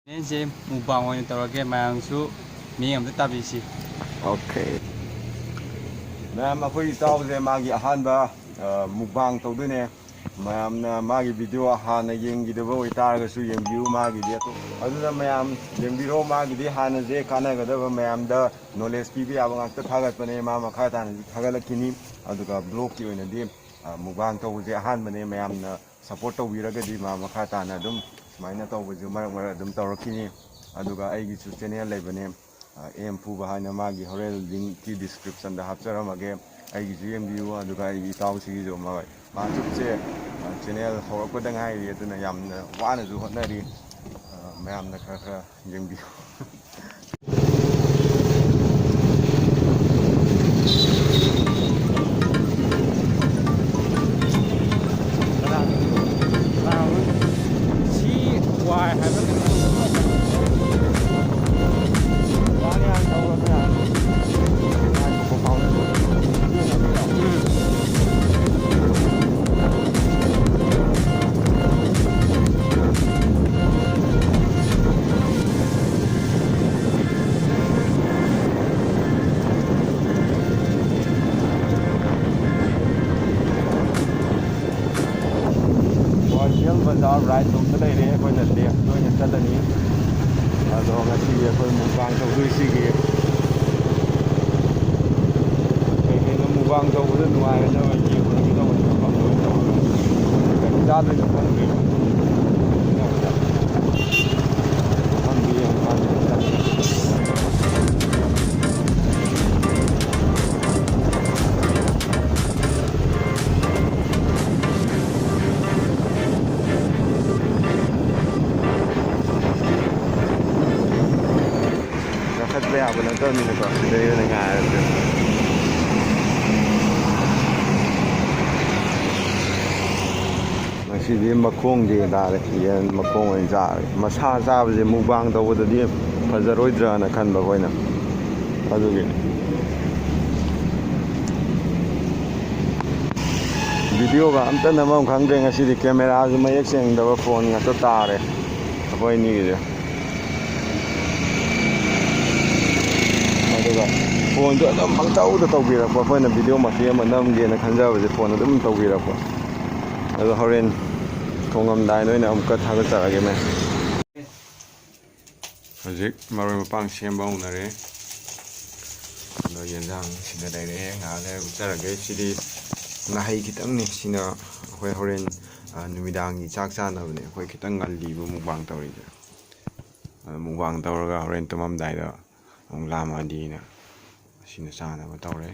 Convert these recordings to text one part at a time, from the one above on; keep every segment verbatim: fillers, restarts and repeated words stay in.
ꯆꯦꯅꯦꯜꯁꯦ mukbang ꯑꯣꯏꯅ ꯇꯧꯔꯒꯦ, ꯃꯌꯥꯝꯁꯨ ꯃꯤꯠꯌꯦꯡ ꯑꯝꯇ ꯇꯥꯕꯤꯁꯤ꯫ ꯑꯣꯀꯦ꯫ ꯃꯌꯥꯝ, ꯑꯩꯈꯣꯏ ꯏꯇꯥꯎꯁꯦ ꯃꯥꯒꯤ ꯑꯍꯥꯟꯕ, ꯑ, ꯃꯨꯛꯕꯥꯡ ꯇꯧꯗꯣꯏꯅꯦ꯫ ꯃꯌꯥꯝꯅ ꯃꯥꯒꯤ ꯚꯤꯗꯤꯑꯣ ꯍꯥꯟꯅ ꯌꯦꯡꯈꯤꯗꯕ ꯑꯣꯏꯇꯥꯔꯒꯁꯨ ꯌꯦꯡꯕꯤꯌꯨ ꯃꯥꯒꯤꯗꯤ꯫ ꯑꯗꯨꯅ ꯃꯌꯥꯝ ꯌꯦꯡꯕꯤꯔꯣ, ꯃꯥꯒꯤꯗꯤ ꯍꯥꯟꯅꯁꯦ ꯀꯥꯟꯅꯒꯗꯕ, ꯃꯌꯥꯝꯗ ꯅꯣꯂꯦꯖ ꯄꯤꯕ ꯌꯥꯕ ꯉꯥꯛꯇ ꯊꯥꯒꯠꯄꯅꯦ꯫ ꯃꯥ ꯃꯈꯥ ꯇꯥꯅꯁꯨ ꯊꯥꯒꯠꯂꯛꯈꯤꯅꯤ꯫ ꯑꯗꯨꯒ ꯕ꯭ꯂꯣꯒꯀꯤ ꯑꯣꯏꯅꯗꯤ, ꯑ, ꯃꯨꯛꯕꯥꯡ ꯇꯧꯕꯁꯦ ꯑꯍꯥꯟꯕꯅꯦ꯫ ꯃꯌꯥꯝꯅ ꯁꯞꯄꯣꯔꯠ ꯇꯧꯕꯤꯔꯒꯗꯤ ꯃꯥ ꯃꯈꯥ ꯇꯥꯅ ꯑꯗꯨꯝ ꯁꯨꯃꯥꯏꯅ ꯇꯧꯕꯁꯨ ꯃꯔꯛ ꯃꯔꯛ ꯑꯗꯨꯝ ꯇꯧꯔꯛꯈꯤꯅꯤ꯫ ꯑꯗꯨꯒ ꯑꯩꯒꯤꯁꯨ ꯆꯦꯅꯦꯜ ꯂꯩꯕꯅꯦ, ꯑ, ꯑꯦꯝ ꯐꯨꯕ ꯍꯥꯏꯅ, ꯃꯥꯒꯤ ꯍꯣꯔꯦꯟ ꯂꯤꯡꯛꯀꯤ ꯗꯤꯁꯀ꯭ꯔꯤꯞꯁꯟꯗ ꯍꯥꯞꯆꯔꯝꯃꯒꯦ꯫ ꯑꯩꯒꯤꯁꯨ ꯌꯦꯡꯕꯤꯌꯨ꯫ ꯑꯗꯨꯒ ꯑꯩꯒꯤ ꯏꯇꯥꯎꯁꯤꯒꯤꯁꯨ ꯑꯃ, ꯃꯥ ꯆꯨꯞꯁꯦ, ꯑ, ꯆꯦꯅꯦꯜ ꯍꯧꯔꯛꯄꯗ ꯉꯥꯏꯔꯤ, ꯑꯗꯨꯅ ꯌꯥꯝꯅ ꯋꯥꯅꯁꯨ ꯍꯣꯠꯅꯔꯤ꯫ ꯑ, ꯃꯌꯥꯝꯅ ꯈꯔ ꯈꯔ ꯌꯦꯡꯕꯤꯌꯨ꯫ ꯁꯤ ꯋꯥꯏ ꯍꯥꯏꯕ ꯀꯩꯅꯣ꯫ ꯎꯝ꯫ ꯋꯥꯔꯁꯦꯜ ꯕꯖꯥꯔ ꯔꯥꯏꯠ ꯂꯣꯝꯗ ꯂꯩꯔꯦ꯫ ꯑꯩꯈꯣꯏꯅ ꯂꯦꯐ ꯑꯣꯏꯅ ꯆꯠꯂꯅꯤ꯫ ꯑꯗꯣ ꯉꯁꯤꯒꯤ ꯑꯩꯈꯣꯏ ꯃꯨꯛꯕꯥꯡ ꯇꯧꯗꯣꯏꯁꯤꯒꯤ ꯀꯩ ꯀꯩꯅꯣ ꯃꯨꯛꯕꯥꯡ ꯇꯧꯕꯗ ꯅꯨꯡꯉꯥꯏꯒꯗꯕ ꯌꯦꯡꯉꯨꯔꯒꯦ ꯇꯧꯕꯅꯤ, ꯃꯐꯝꯗ ꯑꯣꯏꯅ ꯇꯧꯔꯒ꯫ ꯀꯔꯤ ꯆꯥꯗꯣꯏꯅꯣ ꯈꯪꯗ꯭ꯔꯤꯕ꯫ ꯃꯐꯝꯗꯤ ꯌꯥꯝ ꯐꯖꯩ꯫ ꯀꯥꯈꯠꯄ ꯌꯥꯕ ꯅꯠꯇꯕꯅꯤꯅꯀꯣ, ꯁꯤꯗꯩ ꯑꯣꯏꯅ ꯉꯥꯏꯔꯁꯦ꯫ ꯉꯁꯤꯗꯤ ꯃꯈꯣꯡꯗꯤ ꯇꯥꯔꯦ, ꯌꯦꯟ ꯃꯈꯣꯡ ꯑꯣꯏꯅ ꯆꯥꯔꯦ꯫ ꯃꯁꯥ ꯆꯥꯕꯁꯦ ꯃꯨꯛꯕꯥꯡ ꯇꯧꯕꯗꯗꯤ ꯐꯖꯔꯣꯏꯗ꯭ꯔꯅ ꯈꯟꯕ ꯑꯩꯈꯣꯏꯅ, ꯑꯗꯨꯒꯤ꯫ ꯚꯤꯗꯤꯑꯣꯒ ꯑꯝꯇ ꯅꯝꯐꯝ ꯈꯪꯗ꯭ꯔꯦ ꯉꯁꯤꯗꯤ, ꯀꯦꯃꯦꯔꯥꯁꯨ ꯃꯌꯦꯛ ꯁꯦꯡꯗꯕ, ꯐꯣꯟ ꯉꯥꯛꯇ ꯇꯥꯔꯦ ꯑꯩꯈꯣꯏ ꯑꯅꯤꯒꯤꯁꯦ꯫ ꯑꯗꯨꯒ ꯐꯣꯟꯁꯨ ꯑꯗꯨꯝ ꯄꯪꯇꯧꯗ ꯇꯧꯕꯤꯔꯛꯄ, ꯑꯩꯈꯣꯏꯅ ꯚꯤꯗꯤꯑꯣ ꯃꯇꯦꯛ ꯑꯃ ꯅꯝꯒꯦꯅ ꯈꯟꯖꯕꯁꯦ ꯐꯣꯟ ꯑꯗꯨꯝ ꯇꯧꯕꯤꯔꯛꯄ꯫ ꯑꯗꯣ ꯍꯣꯔꯦꯟ ꯊꯣꯡꯉꯝꯗꯥꯏꯗ ꯑꯣꯏꯅ ꯑꯃꯨꯛꯀ ꯊꯥꯒꯠꯆꯔꯛꯑꯒꯦ, ꯃꯦꯝ꯫ ꯍꯧꯖꯤꯛ ꯃꯔꯣꯏ ꯃꯄꯥꯡ ꯁꯦꯝꯕ ꯍꯧꯅꯔꯦ꯫ ꯑꯗꯣ ꯌꯦꯟꯖꯥꯡ ꯁꯤꯗ ꯂꯩꯔꯦ, ꯉꯥꯏꯍꯥꯛ ꯂꯩꯔ ꯎꯠꯆꯔꯒꯦ꯫ ꯁꯤꯗꯤ ꯉꯥꯍꯩ ꯈꯤꯇꯪꯅꯤ꯫ ꯁꯤꯅ ꯑꯩꯈꯣꯏ ꯍꯣꯔꯦꯟ, ꯑ, ꯅꯨꯃꯤꯗꯥꯡꯒꯤ ꯆꯥꯛ ꯆꯥꯅꯕꯅꯦ꯫ ꯑꯩꯈꯣꯏ ꯈꯤꯇꯪ ꯉꯜꯂꯤꯕ ꯃꯨꯛꯕꯥꯡ ꯇꯧꯔꯤꯁꯦ꯫ ꯑꯗꯣ ꯃꯨꯛꯕꯥꯡ ꯇꯧꯔꯒ ꯍꯣꯔꯦꯟ ꯇꯨꯝꯃꯝꯗꯥꯏꯗ ꯑꯃꯨꯛ ꯂꯥꯝꯃꯛꯑꯗꯤꯅ ꯑꯁꯤꯅ ꯆꯥꯅꯕ ꯇꯧꯔꯦ꯫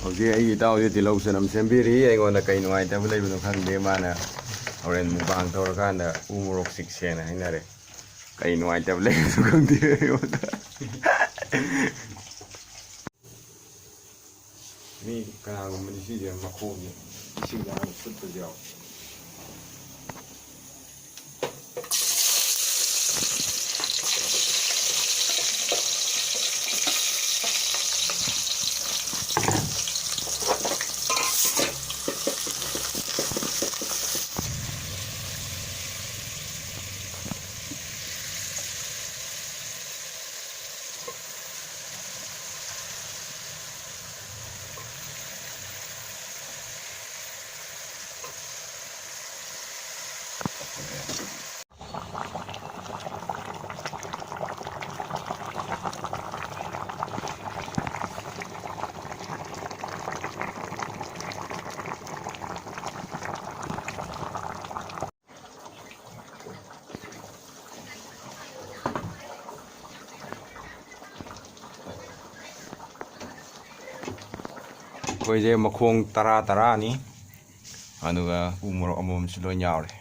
ꯍꯧꯖꯤꯛ ꯑꯩꯒꯤ ꯏꯇꯥꯎꯁꯦ ꯇꯤꯜꯍꯧ ꯆꯅꯝ ꯁꯦꯝꯕꯤꯔꯤ꯫ ꯑꯩꯉꯣꯟꯗ ꯀꯩ ꯅꯨꯡꯉꯥꯏꯇꯕ ꯂꯩꯕꯅꯣ ꯈꯪꯗꯦ꯫ ꯃꯥꯅ ꯍꯣꯔꯦꯟ ꯃꯨꯛꯕꯥꯡ ꯇꯧꯔꯀꯥꯟꯗ ꯎ ꯃꯣꯔꯣꯛ ꯆꯤꯛꯁꯦꯅ ꯍꯥꯏꯅꯔꯦ꯫ ꯀꯩ ꯅꯨꯡꯉꯥꯏꯇꯕ ꯂꯩꯕꯅꯣ ꯈꯪꯗꯦ ꯑꯩꯉꯣꯟꯗ꯫ ꯃꯤ ꯀꯅꯥꯒꯨꯝꯕꯗꯤ ꯁꯤꯁꯦ ꯃꯈꯣꯡꯁꯦ ꯏꯁꯤꯡꯗ ꯍꯥꯟꯅ ꯐꯨꯠꯄꯁꯨ ꯌꯥꯎꯋꯦ꯫ ꯑꯩꯈꯣꯏꯁꯦ ꯃꯈꯣꯡ ꯇꯔꯥ ꯇꯔꯥꯅꯤ, ꯑꯗꯨꯒ ꯎ ꯃꯣꯔꯣꯛ ꯑꯃꯃꯝꯁꯨ ꯂꯣꯏ ꯌꯥꯎꯔꯦ꯫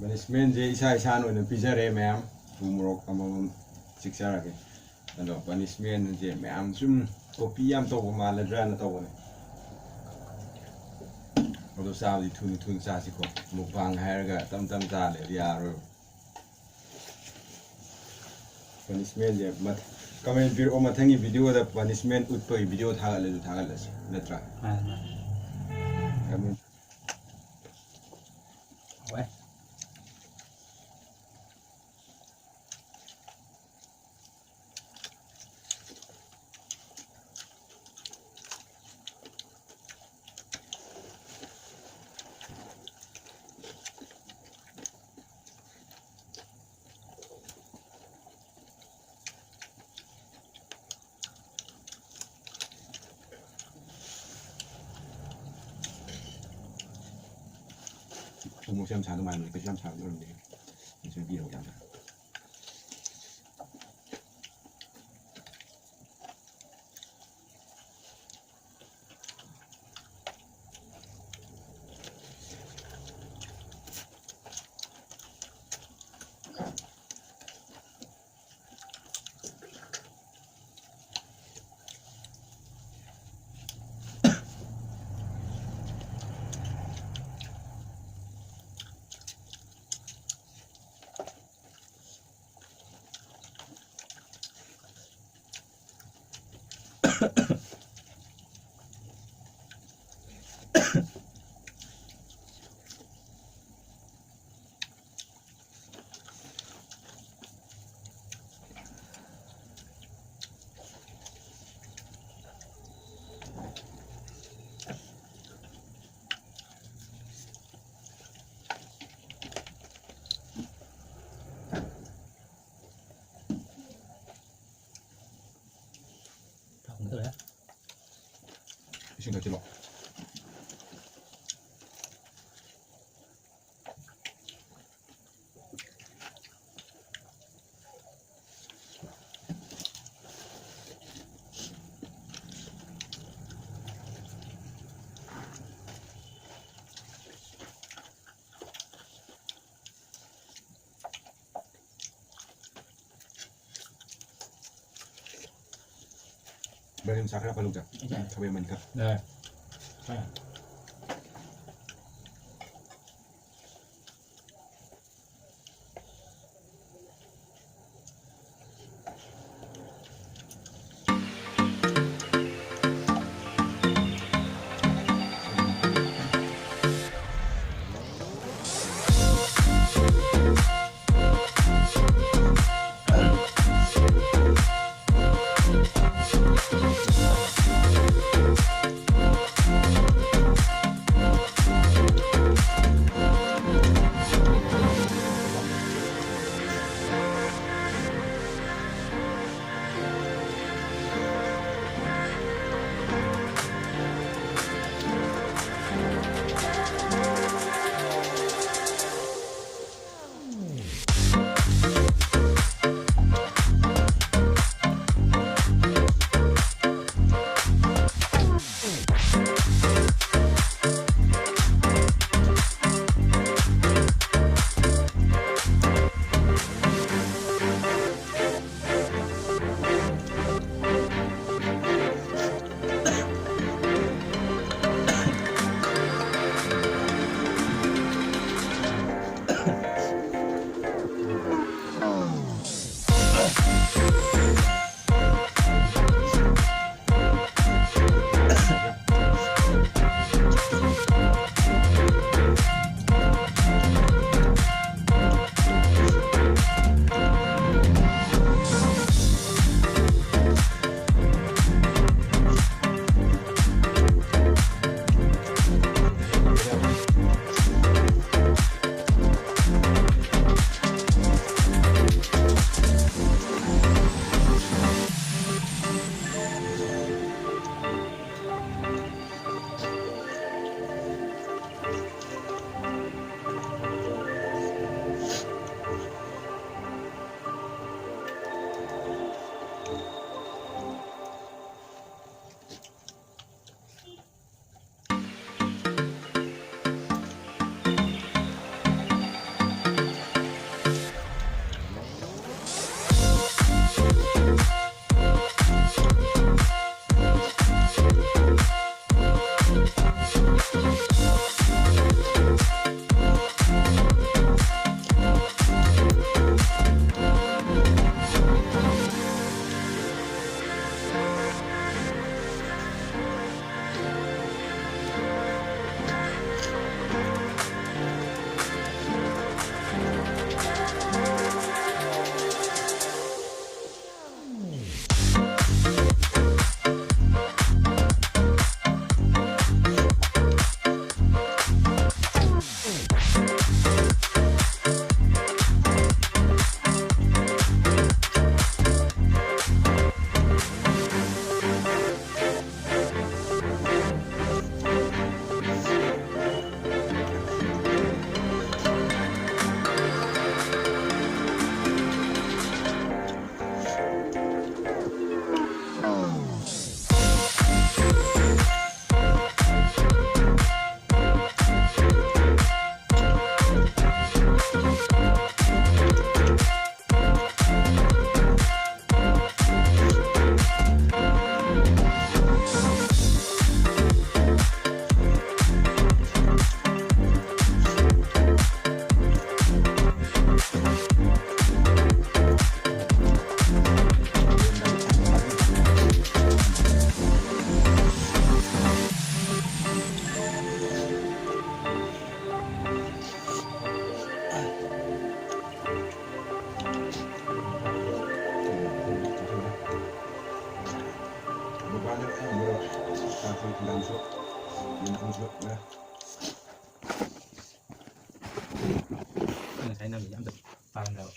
ꯄꯅꯤꯁꯃꯦꯟꯁꯦ ꯏꯁꯥ ꯏꯁꯥꯅ ꯑꯣꯏꯅ ꯄꯤꯖꯔꯦ ꯃꯌꯥꯝ꯫ ꯎ ꯃꯣꯔꯣꯛ ꯑꯃꯃꯝ ꯆꯤꯛꯆꯔꯒꯦ꯫ ꯑꯗꯣ ꯄꯅꯤꯁꯃꯦꯟꯁꯦ ꯃꯌꯥꯝ ꯁꯨꯝ ꯀꯣꯄꯤ ꯌꯥꯝ ꯇꯧꯕ ꯃꯥꯜꯂꯗ꯭ꯔꯥꯅ ꯇꯧꯕꯅꯦ꯫ ꯑꯗꯣ ꯆꯥꯕꯗꯤ ꯊꯨꯅ ꯊꯨꯅ ꯆꯥꯁꯤꯀꯣ꯫ Mukbang ꯍꯥꯏꯔꯒ ꯇꯞ ꯇꯞ ꯆꯥ ꯂꯩꯔꯗꯤ ꯌꯥꯔꯔꯣꯏꯕ꯫ Punishment ꯁꯦ ꯃꯊ-, comment ꯄꯤꯔꯛꯑꯣ, ꯃꯊꯪꯒꯤ video ꯗ punishment ꯎꯠꯄꯒꯤ video ꯊꯥꯒꯠꯂꯁꯨ ꯊꯥꯒꯠꯂꯁꯤ, ꯅꯠꯇ꯭ꯔꯥ? ꯃꯥꯅꯦ, ꯃꯥꯅꯦ꯫ Comment ꯍꯣꯏ꯫ ꯎꯃꯣꯔꯣꯛꯁꯦ ꯌꯥꯝ ꯁꯥꯗꯧ ꯃꯥꯜꯂꯦ, ꯀꯩꯁꯨ ꯌꯥꯝ ꯁꯥꯕꯗꯤ ꯑꯣꯏꯔꯝꯗꯦ꯫ ꯀꯩꯁꯨ ꯄꯤꯔꯣ ꯌꯥꯝꯅ꯫ ꯏꯁꯤꯡ ꯊꯛꯆꯤꯜꯂꯣ꯫ ꯕ꯭ꯔꯦꯟ ꯁꯥ ꯈꯔ ꯐꯜꯂꯨ ꯆꯥ꯫ ꯎꯝ꯫ ꯊꯕꯛ ꯑꯃꯅꯤ ꯈꯔ꯫ ꯌꯥꯏ꯫ ꯌꯥꯏ꯫ ꯑꯩꯈꯣꯏ ꯊꯤꯜꯂꯝꯁꯨ, ꯌꯦꯟ ꯊꯣꯡꯕꯁꯨ ꯂꯣꯏꯔꯦ꯫ ꯉꯁꯥꯏ ꯅꯪꯒꯤꯁꯦ ꯑꯝꯇ ꯄꯥꯔꯝꯗ꯭ꯔꯕ꯫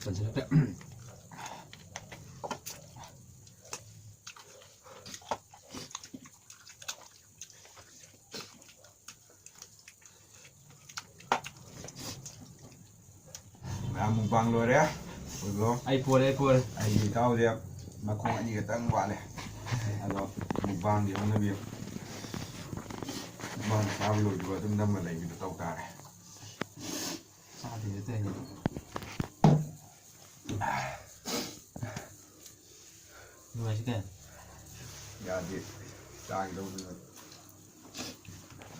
ꯆꯟꯁꯤꯜꯂꯛꯇꯦ꯫ ꯃꯌꯥꯝ ꯃꯨꯛꯕꯥꯡ ꯂꯣꯏꯔꯦ꯫ ꯑꯣꯏꯕ꯭ꯔꯣ? ꯑꯩ ꯄꯣꯔꯦ, ꯑꯩ ꯄꯣꯔꯦ꯫ ꯑꯩꯒꯤ ꯏꯇꯥꯎꯁꯦ ꯃꯈꯣꯡ ꯑꯅꯤ ꯈꯛꯇꯪ ꯋꯥꯠꯂꯦ꯫ ꯑꯗꯣ ꯃꯨꯛꯕꯥꯡꯒꯤ ꯍꯧꯅꯕꯤ꯫ ꯃꯨꯛꯕꯥꯡ ꯆꯥꯕ ꯂꯣꯏꯗ꯭ꯔꯤꯕ ꯑꯗꯨꯝ ꯅꯝꯃ ꯂꯩꯕꯤꯗꯣ ꯇꯧ ꯇꯥꯔꯦ꯫ ꯆꯥꯗꯦꯗ ꯇꯧꯔꯤꯁꯦ꯫ ꯅꯨꯡꯉꯥꯏꯁꯤ ꯀꯩꯅꯣ? ꯌꯥꯗꯦ꯫ ꯆꯥꯒꯤꯗꯧꯗꯨꯅ꯫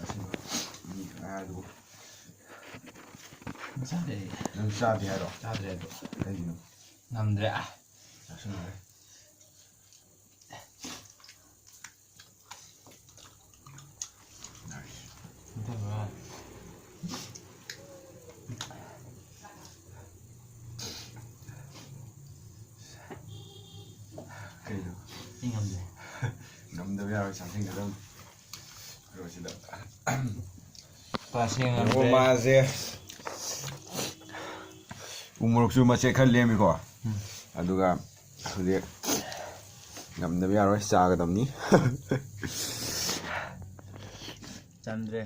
ꯑꯁꯤꯕ ꯃꯤ ꯈꯛ ꯉꯥꯏꯔꯗꯨꯕꯨ꯫ ꯆꯥꯗꯦ ꯑꯩ꯫ ꯅꯪ ꯆꯥꯗꯦ ꯍꯥꯏꯔꯣ? ꯆꯥꯗ꯭ꯔꯦ ꯑꯗꯣ꯫ ꯀꯩꯒꯤꯅꯣ? ꯉꯝꯗ꯭ꯔꯦ꯫ ꯑ꯫ ꯆꯥꯁꯤꯟꯅꯔꯦ꯫ ꯀꯩꯅꯣ? ꯑꯩ ꯉꯝꯗ꯭ꯔꯦ꯫ ꯉꯝꯗꯕ ꯌꯥꯔꯣꯏ, ꯆꯥꯁꯤꯟꯒꯗꯕꯅꯤ꯫ ꯀꯩꯅꯣꯁꯤꯗ꯫ ꯄꯥꯁ ꯌꯦꯡꯉꯝꯗ꯭ꯔꯦ꯫ ꯌꯦꯡꯉꯣ ꯃꯥꯁꯦ꯫ ꯎ ꯃꯣꯔꯣꯛꯁꯨ ꯃꯆꯦꯠ ꯈꯔ ꯂꯦꯝꯃꯤꯀꯣ꯫ ꯎꯝ꯫ ꯑꯗꯨꯒ ꯍꯧꯖꯤꯛ ꯉꯝꯗꯕ ꯌꯥꯔꯣꯏ, ꯆꯥꯒꯗꯕꯅꯤ꯫ ꯆꯟꯗ꯭ꯔꯦ꯫